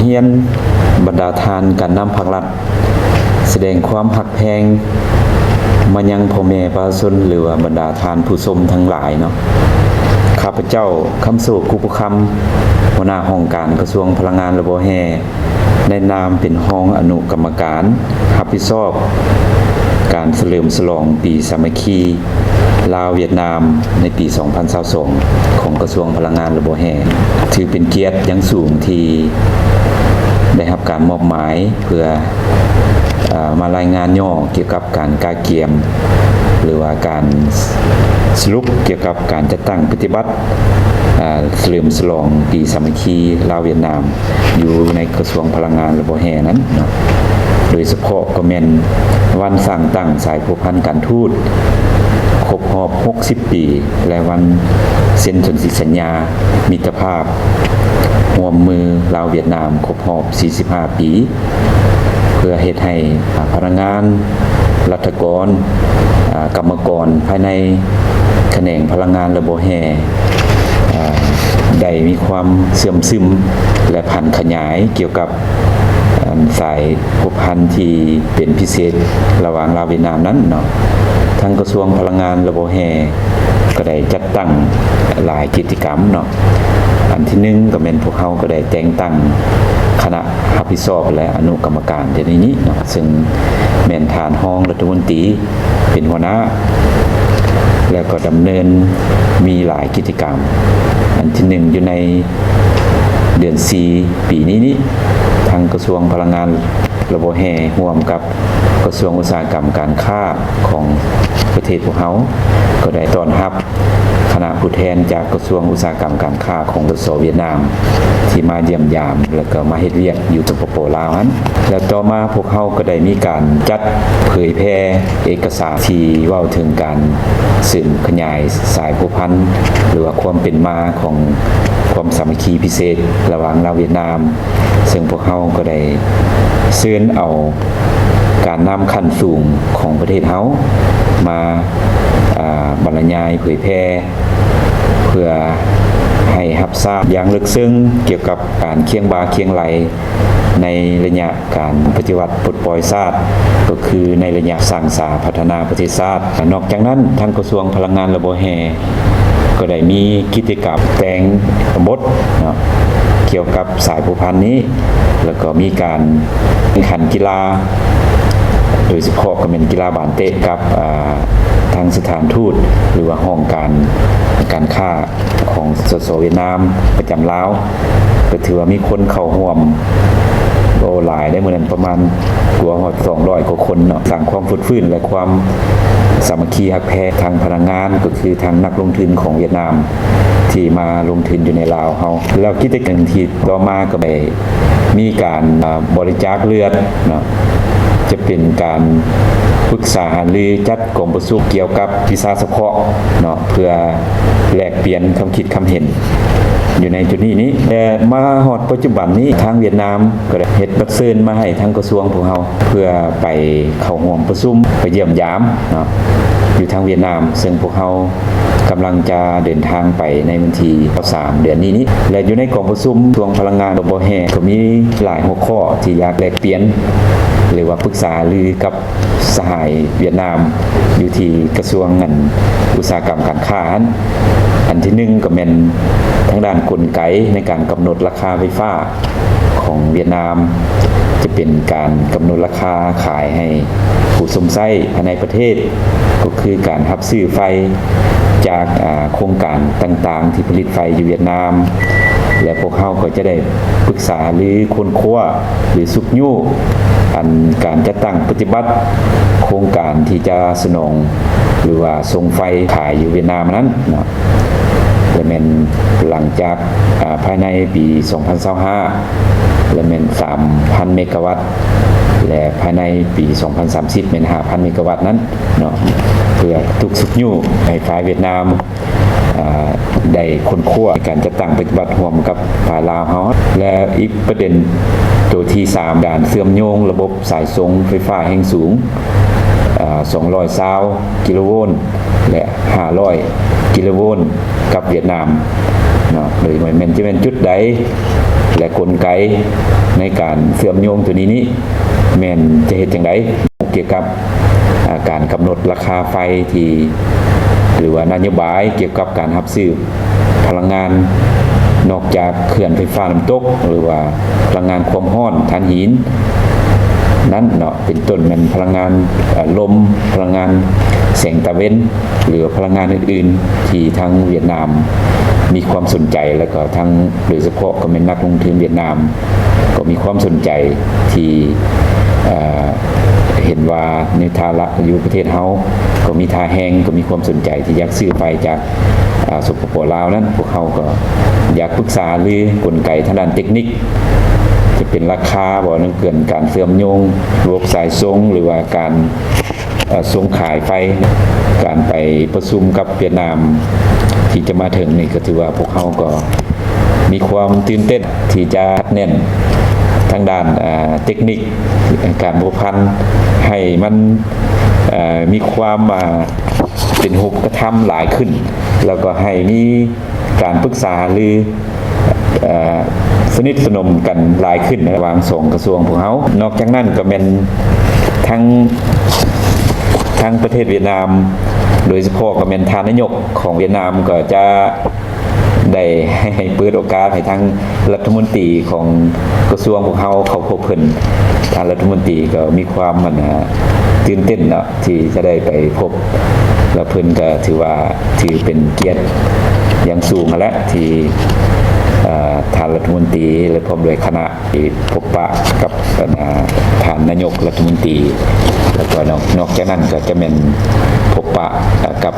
ຮຽນບັນດາທ່ານການນຳພັກລັດ ສະແດງຄວາມຮັກແພງມາຍັງພໍ່ແມ່ປະຊາຊົນ ຫຼືວ່າບັນດາທ່ານຜູ້ຊົມທັງຫຼາຍເນາະ. ຂ້າພະເຈົ້າ ຄຳໂຊ ກຸບບຸຄຳ ຫົວໜ້າຫ້ອງການກະຊວງພະລັງງານ ແລະ ບໍ່ແຮ່ ໃນນາມເປັນຮອງອະນຸກຳມະການ ຮັບຜິດຊອບການສະເຫຼີມສະຫຼອງປີສາມັກຄີລາວຫວຽດນາມ ໃນປີສອງພັນຊາວສອງ ຂອງກະຊວງພະລັງງານ ແລະ ບໍ່ແຮ່. ຖືເປັນກຽດຢ່າງສູງທີ່ໄດ້ຮັບການມອບໝາຍເພື່ອ ເອີ່ ມາລາຍງານຫຍໍ້ກ່ຽວກັບການກະກຽມ ຫຼືວ່າການສະຫຼຸບກ່ຽວກັບການຈັດຕັ້ງປະຕິບັດ ເອີ່ ສະເຫຼີມສະຫຼອງປີສາມັກຄີລາວຫວຽດນາມ ຢູ່ໃນກະຊວງພະລັງງານ ແລະ ບໍ່ແຮ່ນັ້ນເນາະ, ໂດຍສະເພາະກໍແມ່ນວັນສ້າງຕັ້ງສາຍພົວພັນການທູດຄົບຮອບຫົກສິບປີ ແລະ ວັນເຊັນສົນທິສັນຍາມິດຕະພາບຮ່ວມມືລາວຫວຽດນາມຄົບຮອບສີ່ສິບຫ້າປີ ເພື່ອເຮັດໃຫ້ ອາ ພະນັກງານ, ລັດຖະກອນ, ອາ ກຳມະກອນພາຍໃນຂະແໜງພະລັງງານ ແລະ ບໍ່ແຮ່ ອາ ໄດ້ມີຄວາມເຊື່ອມຊຶມ ແລະ ຜັນຂະຫຍາຍກ່ຽວກັບ ອັນ ສາຍພົວພັນທີ່ເປັນພິເສດລະຫວ່າງລາວຫວຽດນາມນັ້ນເນາະ. ທາງກະຊວງພະລັງງານ ແລະ ບໍ່ແຮ່ ກໍໄດ້ຈັດຕັ້ງຫຼາຍກິດຈະກຳເນາະ. ອັນທີໜຶ່ງກໍແມ່ນພວກເຮົາກໍໄດ້ແຕ່ງຕັ້ງຄະນະຮັບຜິດຊອບ ແລະ ອະນຸກຳມະການ ດຽວນີ້ເນາະ, ເຊິ່ງແມ່ນທ່ານຮອງລັດຖະມົນຕີເປັນຫົວໜ້າ ແລ້ວກໍດຳເນີນມີຫຼາຍກິດຈະກຳ. ອັນທີໜຶ່ງ ຢູ່ໃນເດືອນສີ່ປີນີ້ນີ້ ທາງກະຊວງພະລັງງານ ແລະ ບໍ່ແຮ່ ຮ່ວມກັບກະຊວງອຸດສາຫະກຳການຄ້າຂອງປະເທດພວກເຮົາ ກໍໄດ້ຕ້ອນຮັບຄະນະຜູ້ແທນຈາກກະຊວງອຸດສາຫະກຳການຄ້າຂອງ ສສ ຫວຽດນາມ ທີ່ມາຢ້ຽມຢາມ ແລ້ວກໍມາເຮັດວຽກຢູ່ ສປປ ລາວ ຫັ້ນ. ແລ້ວຕໍ່ມາພວກເຮົາກໍໄດ້ມີການຈັດເຜີຍແຜ່ເອກະສານທີ່ເວົ້າເຖິງການເສີມຂະຫຍາຍສາຍພົວພັນ ຫຼືວ່າຄວາມເປັນມາຂອງຄວາມສາມັກຄີພິເສດລະຫວ່າງລາວຫວຽດນາມ, ເຊິ່ງພວກເຮົາກໍໄດ້ເຊີນເອົາການນຳຂັ້ນສູງຂອງປະເທດເຮົາມາ ອາ ບັນລະຍາຍເຜີຍແຜ່ ເພື່ອໃຫ້ຮັບຊາບຢ່າງເລິກເຊິ່ງກ່ຽວກັບການຄຽງບ່າຄຽງໄຫຼ່ ໃນໄລຍະການປະຕິວັດປົດປ່ອຍຊາດ ກໍຄືໃນໄລຍະສ້າງສາພັດທະນາປະເທດຊາດ. ນອກຈາກນັ້ນ ທາງກະຊວງພະລັງງານ ແລະ ບໍ່ແຮ່ ກໍໄດ້ມີກິດຈະກຳແຕ່ງບົດເນາະ ກ່ຽວກັບສາຍພົວພັນນີ້ ແລ້ວກໍມີການແຂ່ງຂັນກິລາ ໂດຍສະເພາະກໍແມ່ນກິລາບານເຕະກັບ ອາ ທາງສະຖານທູດ ຫຼືວ່າຫ້ອງການການຄ້າ ຂອງ ສສ ຫວຽດນາມປະຈຳລາວ ກໍຖືວ່າມີຄົນເຂົ້າຮ່ວມ ໂອ້ ຫຼາຍເດ້ ມື້ນັ້ນປະມານກວ່າຮອດສອງຮ້ອຍກວ່າຄົນເນາະ. ສ້າງຄວາມຟົດຟື້ນ ແລະ ຄວາມສາມັກຄີຮັກແພງ ທັງພະນັກງານ ກໍຄືທັງນັກລົງທຶນຂອງຫວຽດນາມ ທີ່ມາລົງທຶນຢູ່ໃນລາວເຮົາ. ແລ້ວກິດຈະກຳທີ່ຕໍ່ມາກໍໄດ້ມີການ ເອີ່ ບໍລິຈາກເລືອດເນາະ, ຈະເປັນການປຶກສາຫາລື ຈັດກອງປະຊຸມກ່ຽວກັບວິຊາສະເພາະເນາະ ເພື່ອແລກປ່ຽນຄຳຄິດຄຳເຫັນຢູ່ໃນຈຸດນີ້ນີ້. ແຕ່ມາຮອດປັດຈຸບັນນີ້ ທາງຫວຽດນາມກໍໄດ້ເຮັດບັດເຊີນມາໃຫ້ທາງກະຊວງພວກເຮົາ ເພື່ອໄປເຂົ້າຮ່ວມປະຊຸມ ໄປຢ້ຽມຢາມເນາະ ຢູ່ທາງຫວຽດນາມ, ເຊິ່ງພວກເຮົາກຳລັງຈະເດີນທາງໄປໃນວັນທີຊາວສາມ ເດືອນນີ້ນີ້. ແລະ ຢູ່ໃນກອງປະຊຸມ ກະຊວງພະລັງງານ ແລະ ບໍ່ແຮ່ ກໍມີຫຼາຍຫົວຂໍ້ທີ່ຢາກແລກປ່ຽນ ຫຼືວ່າປຶກສາຫາລືກັບ ສະຫາຍຫວຽດນາມ ຢູ່ທີ່ກະຊວງ ອັນ ອຸດສາຫະກຳການຄ້າຫັ້ນ. ອັນທີໜຶ່ງກໍແມ່ນທາງດ້ານກົນໄກໃນການກຳນົດລາຄາໄຟຟ້າຂອງຫວຽດນາມ ຈະເປັນການກຳນົດລາຄາຂາຍໃຫ້ຜູ້ຊົມໃຊ້ພາຍໃນປະເທດ ກໍຄືການຮັບຊື້ໄຟຈາກ ອາ ໂຄງການຕ່າງໆທີ່ຜະລິດໄຟຢູ່ຫວຽດນາມ ແລະ ພວກເຮົາກໍຈະໄດ້ປຶກສາ ຫຼື ຄົ້ນຄວ້າ ຫຼື ຊຸກຍູ້ ອັນ ການຈັດຕັ້ງປະຕິບັດໂຄງການທີ່ຈະສະໜອງ ຫຼືວ່າສົ່ງໄຟຂາຍຢູ່ຫວຽດນາມນັ້ນເນາະ ແລະ ແມ່ນຫຼັງຈາກ ອາ ພາຍໃນປີສອງພັນຊາວຫ້າ ແລະ ແມ່ນສາມພັນເມກາວັດ ແລະ ພາຍໃນປີສອງພັນສາມສິບ ແມ່ນຫ້າພັນເມກາວັດນັ້ນເນາະ ເພື່ອທຸກຊຸກຍູ້ໃຫ້ຝ່າຍຫວຽດນາມ ອາ ໄດ້ຄົ້ນຄວ້າໃນການຈັດຕັ້ງປະຕິບັດຮ່ວມກັບຝ່າຍລາວເຮົາ. ແລະ ອີກປະເດັນໂຕທີສາມ ການເຊື່ອມໂຍງລະບົບສາຍສົ່ງໄຟຟ້າແຮງສູງ ອາ ສອງຮ້ອຍຊາວກິໂລໂວນ ແລະ ຫ້າຮ້ອຍກິໂລໂວນກັບຫວຽດນາມເນາະ, ໂດຍບໍ່ແມ່ນຈະແມ່ນຈຸດໃດ ແລະ ກົນໄກໃນການເຊື່ອມໂຍງໂຕນີ້ນີ້ ແມ່ນຈະເຮັດຈັ່ງໃດ ກ່ຽວກັບ ອາ ການກຳນົດລາຄາໄຟທີ່ ຫຼືວ່ານະໂຍບາຍກ່ຽວກັບການຮັບຊື້ພະລັງງານ ນອກຈາກເຂື່ອນໄຟຟ້ານ້ຳຕົກ ຫຼືວ່າພະລັງງານຄວາມຮ້ອນຖ່ານຫີນນັ້ນເນາະ ເປັນຕົ້ນແມ່ນພະລັງງານ ອາ ລົມ, ພະລັງງານແສງຕາເວັນ ຫຼືວ່າພະລັງງານອື່ນໆ ທີ່ທາງຫວຽດນາມມີຄວາມສົນໃຈ ແລ້ວກໍທັງໂດຍສະເພາະກໍແມ່ນນັກລົງທຶນຫວຽດນາມ ກໍມີຄວາມສົນໃຈທີ່ ເອີ ເຫັນວ່າໃນທ່າລະ ຢູ່ປະເທດເຮົາກໍມີທ່າແຮງ ກໍມີຄວາມສົນໃຈທີ່ຢາກຊື້ໄຟຈາກ ອາ ສປປ ລາວນັ້ນ ພວກເຮົາກໍຢາກປຶກສາຫາລືກົນໄກທາງດ້ານເຕັກນິກ ຈະເປັນລາຄາບໍ ເລື່ອງການເຊື່ອມໂຍງລະບົບສາຍສົ່ງ ຫຼືວ່າການ ເອີ ສົ່ງຂາຍໄຟ ການໄປປະຊຸມກັບຫວຽດນາມທີ່ຈະມາເຖິງນີ້ ກໍຖືວ່າພວກເຮົາກໍມີຄວາມຕື່ນເຕັ້ນທີ່ຈະແໜ້ນທາງດ້ານ ເອີ ເຕັກນິກ ການພົວພັນໃຫ້ມັນ ເອີ ມີຄວາມ ເປັນຮູບກະທຳຫຼາຍຂຶ້ນ ແລ້ວກໍໃຫ້ມີການປຶກສາຫາລື ເອີ ສະໜິດສະໜົມກັນຫຼາຍຂຶ້ນລະຫວ່າງສອງກະຊວງພວກເຮົາ. ນອກຈາກນັ້ນກໍແມ່ນທັງ ທັງປະເທດຫວຽດນາມ ໂດຍສະເພາະກໍແມ່ນທ່ານນາຍົກຂອງຫວຽດນາມ ກໍຈະໄດ້ໃຫ້ ໃຫ້ເປີດໂອກາດໃຫ້ທາງລັດຖະມົນຕີຂອງກະຊວງພວກເຮົາເຂົ້າພົບເພິ່ນ. ທ່ານລັດຖະມົນຕີກໍມີຄວາມ ອັນນາ ຕື່ນເຕັ້ນເນາະ ທີ່ຈະໄດ້ໄປພົບ ແລ້ວເພິ່ນກໍຖືວ່າ ຖືເປັນກຽດຢ່າງສູງຫັ້ນແຫຼະ ທີ່ ເອີ ທ່ານລັດຖະມົນຕີ ແລະ ພ້ອມດ້ວຍຄະນະ ໄດ້ພົບປະກັບ ອັນນາ ທ່ານນາຍົກລັດຖະມົນຕີ ແລ້ວກໍນອກ ນອກຈາກນັ້ນກໍຈະແມ່ນພົບປະ ເອີ ກັບ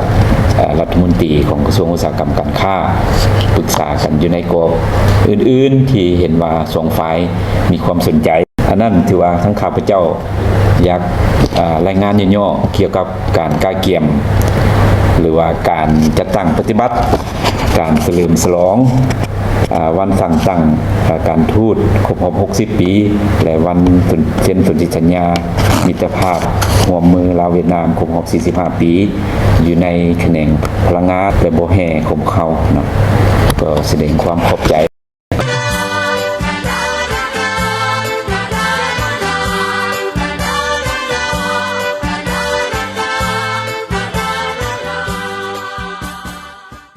ເອີ ລັດຖະມົນຕີຂອງກະຊວງອຸດສາຫະກຳການຄ້າ ປຶກສາກັນຢູ່ໃນກອບອື່ນໆ ທີ່ເຫັນວ່າສອງຝ່າຍມີຄວາມສົນໃຈ. ອັນນັ້ນຖືວ່າທາງຂ້າພະເຈົ້າຢາກ ເອີ ລາຍງານຫຍໍ້ໆ ກ່ຽວກັບການກະກຽມ ຫຼືວ່າການຈັດຕັ້ງປະຕິບັດ ການສະເຫຼີມສະຫຼອງ ອາ ວັນສ້າງຕັ້ງ ອາ ການທູດຄົບຮອບຫົກສິບປີ ແລະ ວັນເຊັນສົນທິສັນຍາມິດຕະພາບຮ່ວມມືລາວຫວຽດນາມຄົບຮອບສີ່ສິບຫ້າປີ ຢູ່ໃນຂະແໜງພະລັງງານ ແລະ ບໍ່ແຮ່ຂອງເຮົາເນາະ ກໍສະແດງຄວາມຂອບໃຈ.